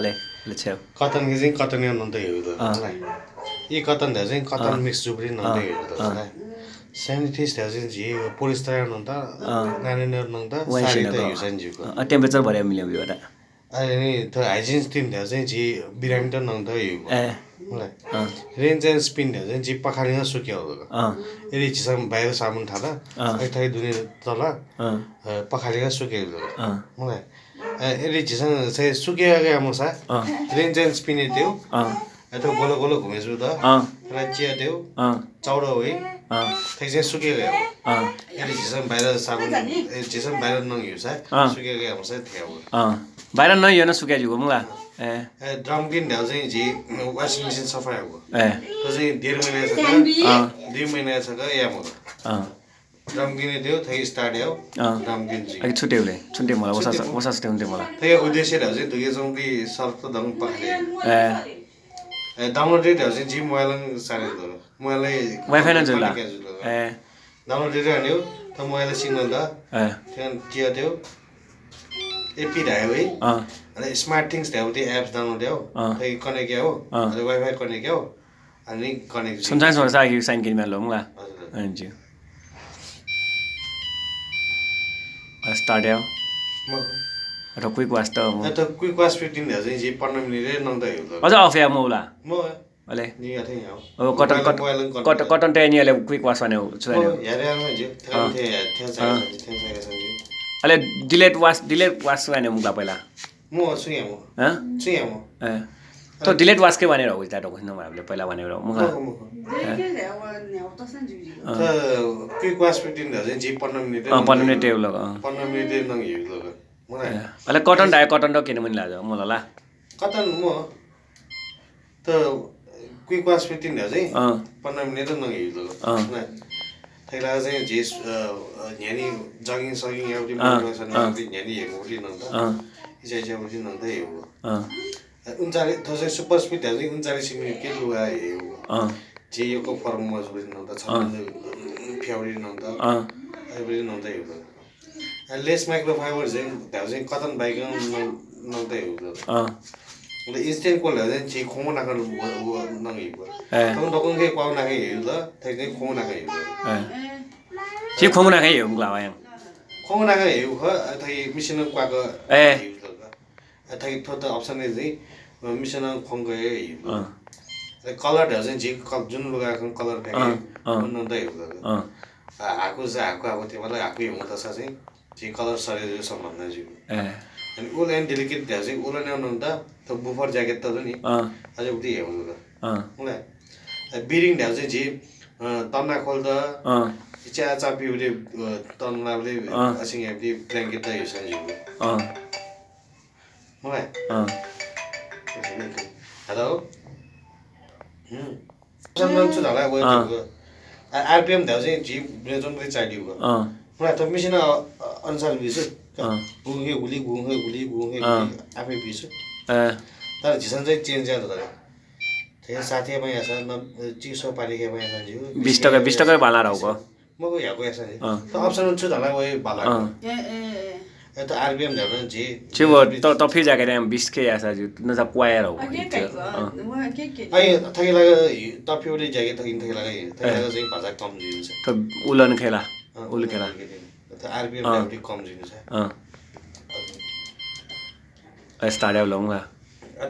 le le cheo cotton cái gì cotton này nó tới hiểu được này y cotton đấy gì cotton mix chụp đi nó tới hiểu được này sanitized đấy gì polyester nó ta nane nó ta sari tới hiểu sang chịu temperature bari मिल्यो यो da अनि त्यो hygiene steam đấy gì biramidon nó tới hiểu này range and spin đấy gì पखालीमा सुक्यो यदि चिसम बाहिर साबुन थाला एक थाई दुनी तला पखालीमा सुक्यो मलाई यदि चिसम चाहिँ सुकेको गयो म सा रेन्ज एन्ड स्पिन थियो यता गोलो गोलो घुमेछु त र चिया थियो चौडो है त्यही चाहिँ सुकेको गयो यदि चिसम बाहिर साबुन चिसम बाहिर नगियो सा सुकेको गयो म सा थियो बाहिर नहियो न सुक्या जुगो मुला ड्रम किन ढ्याउ चाहिँ जी वासिङ मेसिन सफा हो त्यो चाहिँ 1.5 महिना छ या म ड्रम किने थियो थै स्टार्ट हो ड्रम किन चाहिँ अघि छुट्टे मलाई वसा छुट्टे हुन्थ्यो मलाई त्यही उद्देश्य ढ्याउ चाहिँ दुगे जौँकी सर्फ त दङ पखाले डाउनलोड ढ्याउ चाहिँ जी मोबाइल सारे दो मोबाइलले वाइफाई न जुला डाउनलोड रेट हान्यो त मोबाइलले सिग्नल त त्यहाँ चिया थियो एपी ढायो है अनि स्मार्ट थिङ्स ढ्याउ त्यो एप्स डाउनलोड हो त्यही कनेक्ट हो अनि वाइफाई कनेक्ट हो अनि connect Sometimes when I use sign game along la. And you. Start out. Atau quick was to. Atau quick was 15 dah jadi 15 minit nang dah itu. Masa off ya mau la. Mau. Boleh. Ni ada yang. Oh cotton teh ni ada quick was mana? Oh ya ada yang aja. Tiang saya saja. Ale delete was mana mula pula. Mau sungai mau. Hah? Sungai mau. तो delete वास के भनेर हो त ढोक्नु मैले पहिला भनेर muga quick वास 15 दा चाहिँ 15 मिनेट 15 मिनेट टेबल 15 मिनेट नङ हिलो मलाई अले कटन डाय कटन द किन मन लाज मलाई ला कटन म त क्विक वास 15 दा चाहिँ 15 मिनेट नङ हिलो थैला चाहिँ जे न्यानी जगिङ सगिङ एउटी मोटिभेसन न्यानी हेर्नु पनि नङ त इजाइजा पनि नङ त हेर्नु 39 सुपर स्पिड ढ्याउ चाहिँ 39 मिनेट के लुगा हेर्नु जे योको फर्म मजबुत नहुँदा छ फ्याउरी नहुँदा अहिले नहुँदै हेर्नु लेस माइक्रोफाइबर चाहिँ ढ्याउ चाहिँ कतन बाइक नहुँदै हेर्नु अन्त इन्स्टेन्ट कोल चाहिँ जे खोमो नाका नङ हेर्नु तब डकुन के पाउ नाका हेर्नु त त्यही चाहिँ खोमो नाका हेर्नु जे खोमो नाका हेर्नु ग्लावा यहाँ खोमो नाका हेर्नु ख थै मिसन क्वाको हेर्नु त थै थो त अप्सन चाहिँ मिसन खोङ गए हेर्नु कलर ढ्याउ चाहिँ जे जुन लुगाको कलर फ्याँके नहुँदै हेर्नु हाको चाहिँ हाको अब त्यो मलाई हाको हेर्नु त चाहिँ जे कलर सरेर सम्बन्ध जिउ अनि उल एन्ड डेलिकेट ढ्याउ चाहिँ उल नहुँदा त्यो बुफर ज्याकेट त नि अझै उति हेर्नु त मलाई बिरिङ ढ्याउ चाहिँ जे तन्ना खोल्दा चिया चापीले तन्नाले असिङ हेर्ने ब्ल्याङ्केट त हेर्छ जिउ मलाई हेलो छु ढाला आरपिएम ढ्याउ चाहिँ जी जम्मै चाहिदिएको मलाई त मिसिन अनुसार बिर्छु गुङ्गे गुली आफै बिर्छु तर झिसन चाहिँ चेन्ज ज्यादा तर त्यही साथी यहाँ छ न चिसो पानी के यहाँ जिउ 20 टका भाला रहको मको याको यासा नि त अप्सन छु ढाला वही भाला तो आरबीएम ढ्याउ जी छिबो त फिर जाके हम 20 के ऐसा जो न त क्वायर हो आई थके लगा त फ्यूरी जाके थके लगा चाहिँ भाषा कम दिन्छ त उलन खेला उल खेला त आरबीएम ढ्याउ कम दिन्छ स्टार्ट आउ लौंगा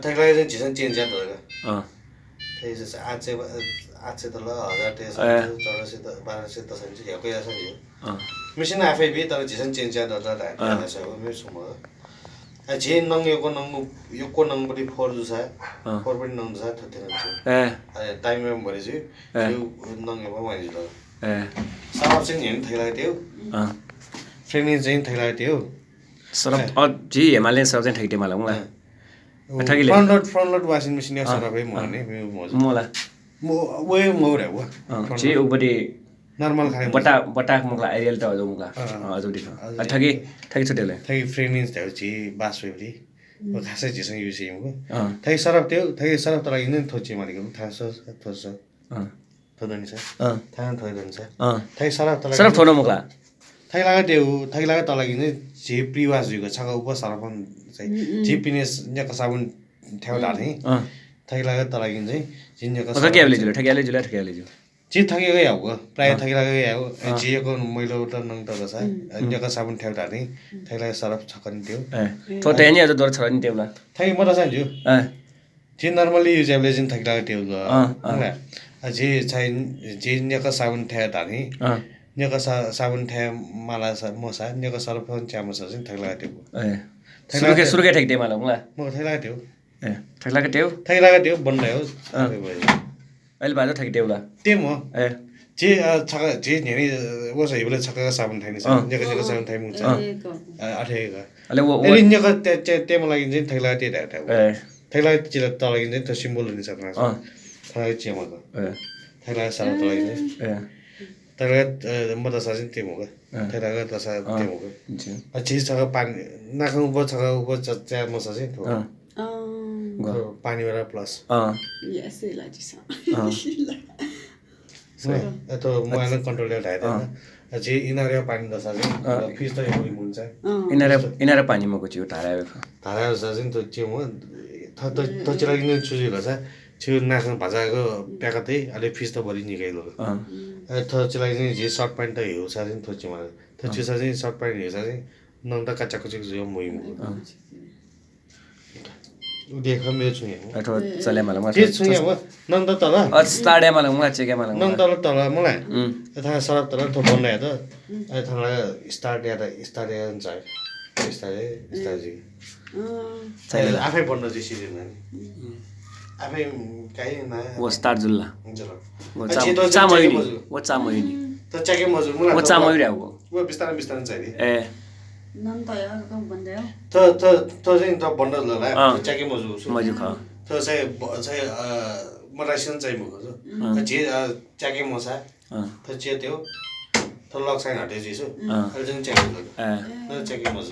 थके लगा चाहिँ झिसन चेन्ज ज्यादा हो त्यही चाहिँ आज चाहिँ त ल 1000 1400 1200 त सन्च याको यासा नि मिसिन आफै बि तर झिसन चेन्ज ज्यादा छ मेरो सुमो जे नङ योको नङ पनि 4 जो छ 4 पनि नङ छ थथे हुन्छ टाइम में भरे चाहिँ यो नङ यो पनि छ साब चाहिँ हेर्न थैला थियो फ्रेन्ड चाहिँ थैला थियो सरप जी हिमालयन सब चाहिँ ठैटे मलाई मलाई ठगिले फ्रन्ट लोड वाशिङ मेसिन या सरपै मने मोला वे मोरे वो जी उपरि नर्मल खाने बटा मुगला एरियल त हजुर मुगला हजुर दिखा ठगी छुटेले ठगी फ्रेन्ड्स थियो जी बासवे पनि वो खासै जिसन युज हिमको ठगी सरप थियो ठगी सरप तर इन थोची मानेको थास थोदनी छ थान थोदनी छ ठगी सरप तर सरप थोनो मुगला 타이라가 되고 타이라가 떨어지는 제 프리와스가 차가 오버 사람은 제피니스 약간 사본 태워다니 타이라가 떨어지는 진짜가 ठगे आले जुल ठगे आले जुल 지 타게가 야고 प्राय 타게가 야고 지역은 뭐로 떠는 떠서 약간 사본 태워다니 타이라가 사람 차간 되고 तो तेनी आज दोर छरनी टेबला 타이 뭐라 산주 지 normally usually 진 타이라가 되고 지 차인 지 약간 사본 태워다니 nhớ sao theo mà là một sao nhớ sao phong trào một sao xin thay lại tiểu suruh ke thek de malam la một thay lại tiểu thay lại cái tiểu bẩn đều अहिले बाजा thek de la tiêu mà chỉ chắc chỉ nhớ đi tôi sẽ bây giờ chắc cái sao thay này sao nhớ sao thay một sao thế cái ale wo nhớ cái tiêu mà lại cái thay lại tiêu đấy thay lại chỉ là tạo lại cái thứ symbol này sao thay lại chỉ mà thay lại sao tạo lại 타이라가 뭐다 사진 때문에 타이라가 다 사진 때문에 아 지사가 반 나가 뭐 차가 뭐 자자 뭐 사진 또 पानीवाला plus यसै लागि छ तो mobile control ल्याएर जे इनारे पानी दसा चाहिँ fees त यो हुन्छ इनारे पानी मको छु धारा चाहिँ त चाहिँ म त चाहिँ चुजिलो छ छु नासन भाजाको प्याकतै अलि फिस त भरि निकाइलो थ चाहिँ जे सर्ट प्यान्ट त हेउ छ चाहिँ थोची मलाई त छु चाहिँ सर्ट प्यान्ट हेउ छ चाहिँ नन त कच्चा कच्चा जो मोइ देखा मेरो छु यहाँ अथवा चले मलाई के छु यहाँ नन त तल स्टाडे मलाई म चेके मलाई नन तल मलाई यता सरप तल त बन्ने त यता स्टार्ट या चाहिँ स्टार्ट आफै बन्न चाहिँ सिक्दैन आफै काई न वो स्टार्ट जुल्ला वो चामोइनी त चेके मजु मलाई वो चामोइनी आको वो बिस्तारै बिस्तारै चाहिँ ए नन त यार कम बन्दैयो त चाहिँ त बन्न लला चेके मजु मजु ख त चाहिँ मरासिन चाहिँ मको जे चेके मसा त जे त्यो त लक्साइन हटे जिसु अहिले चाहिँ चेके मजु